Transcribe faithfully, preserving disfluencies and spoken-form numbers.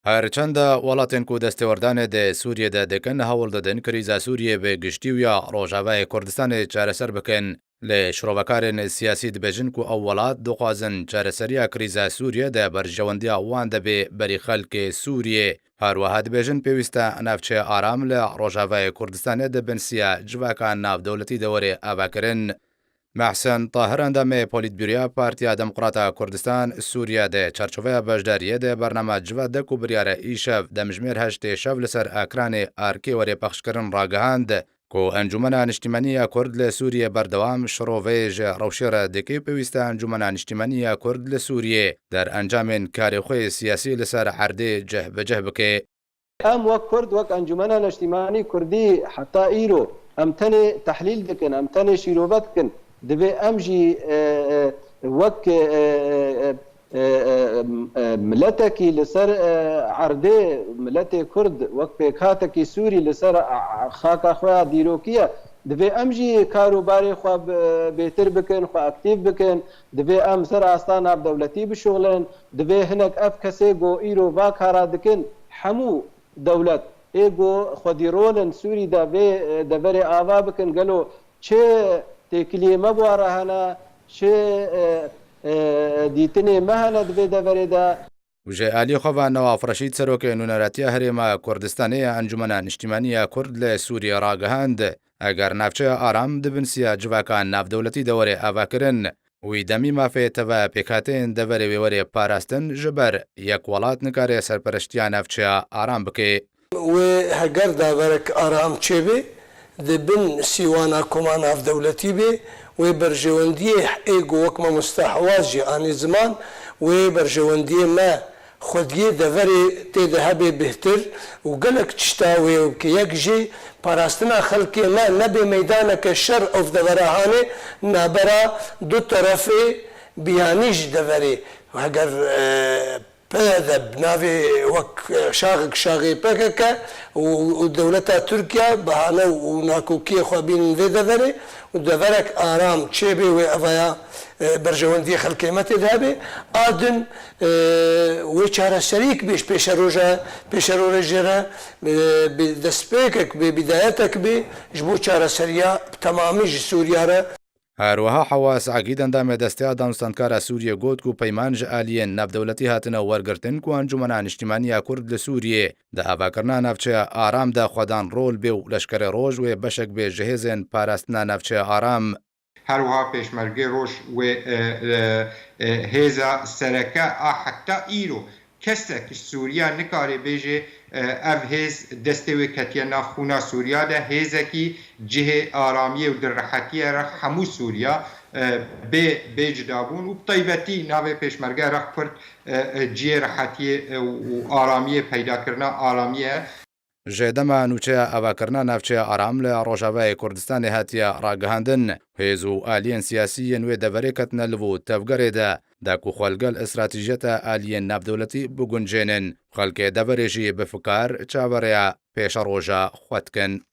Her çenda welatên ku destêwerdanê di Sûriyê de dikin, hewl didin krîza Sûriyê bi giştî û ya Rojavayê Kurdistanê çareser bikin. Lê şirovekarên siyasî dibêjin ku ew welat dixwazin çareseriya krîza Sûriyê di berjewendiya wan de bê berî xelkê Sûriyê. Her wiha dibêjin pêwîst e navçeya aram li Rojavayê Kurdistanê di bin siya civaka navdewletî de were avakirin. Mehsen Tahir endamê Polîtbûroya Partiya Demokrata Kurdistan Sûriye di çarçoveya beşdariyê di bernama civat de ku biryare îşev demjimêr heştê şev li ser ekranê Arkê were pexşkirin ragihand ku Encûmena Niştimanî ya Kurd li Sûriyê berdewam şiroveyê ji rewşê re dike û pêwîst e Encûmena Niştimanî ya Kurd li Sûriyê derencamên karê xwe yê siyasî li ser erdê cih bi cih bike. Em wek Kurd, wek Encûmena Neştîmanî Kurdî heta îro em tenê tehlîl dikin, em tenê şîrove dikin. Divê em jî, e, e, wek, e, e, e, e, e, e, miletekî li ser, e, erdê, miletê Kurd wek pêkhatekî Sûrî li ser, a, a, xaka xwe ya dîrokî ye. Divê em jî kar û barê xwe bi-, bêtir bikin, xwe aktîv bikin. Divê em ser asta navdewletî bişuxulin. Divê hinek ev kesê ku îro va kara dikin, hemû dewlet ê ku xwedî rolin Sûrî de vê, e, deverê ava bikin. Gelo çi têkiliyê me bi wan re hene, çi, e, e, dîtinê me hene di vê deverê de? Û ji alî xwe ve Newaf Reşîd, serokê Nûneretiya Herêma Kurdistanê ya Encûmena Niştimanî ya Kurd li Sûriyê ragihand, eger navçeya aram di bin siya civaka navdewletî de were avakirin, wî demî mafê tevaya pêkhateyên deverê wê were parastin, ji ber yek welat nikare serpereştiya navçeya aram bike. Wê heger daverek aram çêbe, di bin sîwana koma navdewletî be, wê berjewendiyê ê ku wek mamoste Hewaz jî anî ziman, wê berjewendiyê me xwediyê deverê tê de hebe bêhtir û gelek tişta wê bike. Yek jî parastina xelkê me nebe meydaneke şer ev devera hanê nabera du terefê biyanî ji deverê. Heger, e, P Y D bi navê wek, e, şaxek şaxê P K K û, û dewleta Tirkiye bahane û nakokiyê xwe bînin vê deverê û deverek aram çêbê wê evaya, e, berjewendiyê xelkê me tê de hebe. A din, e, wê çareseriyek bê ji pêşeroja, pêşerojê re, e, bi destpêkek bê, bidayetek bê ji bo çareseriya bi temamî ji Sûriya re. Her wiha Hewaz Egîd endamê Desteya Danûstantkara Sûriyê got ku peyman ji aliyên navdewletî hatine wergirtin ku Encûmena Niştimanî ya Kurd li Sûriyê di avakirina navçeya aram de xwedan rol bê û Leşkerê Roj wê beşek bê ji hêzên parastina navçeya aram. Her wiha Pêşmergê Roj wê, e, e, e, hêza sereke a heta îro kesek ji Sûriya nikare bêje, e, ev hêz destê wê ketiye nav xûna Sûriya de. Hêzekî cihê aramiyê û di rehetiyê re hemû Sûriya, e, bê, bê cudabûn û bi taybetî navê Pêşmerge Rex Kurd, e, e, cihê rehetiyê, e, û aramiyê, peydakirina aramiyê ye. Ji dema nûçeya avakirina navçeya aram li Rojavayê Kurdistanê hatiye ragihandin, hêz û aliyên siyasî yên wê deverê ketine li vû tevgerê de, da ku xwe li gel stratejiyeta aliyên navdewletî biguncênin, xelkê deverê jî bi fikar çaverêya pêşeroja xwe dikin.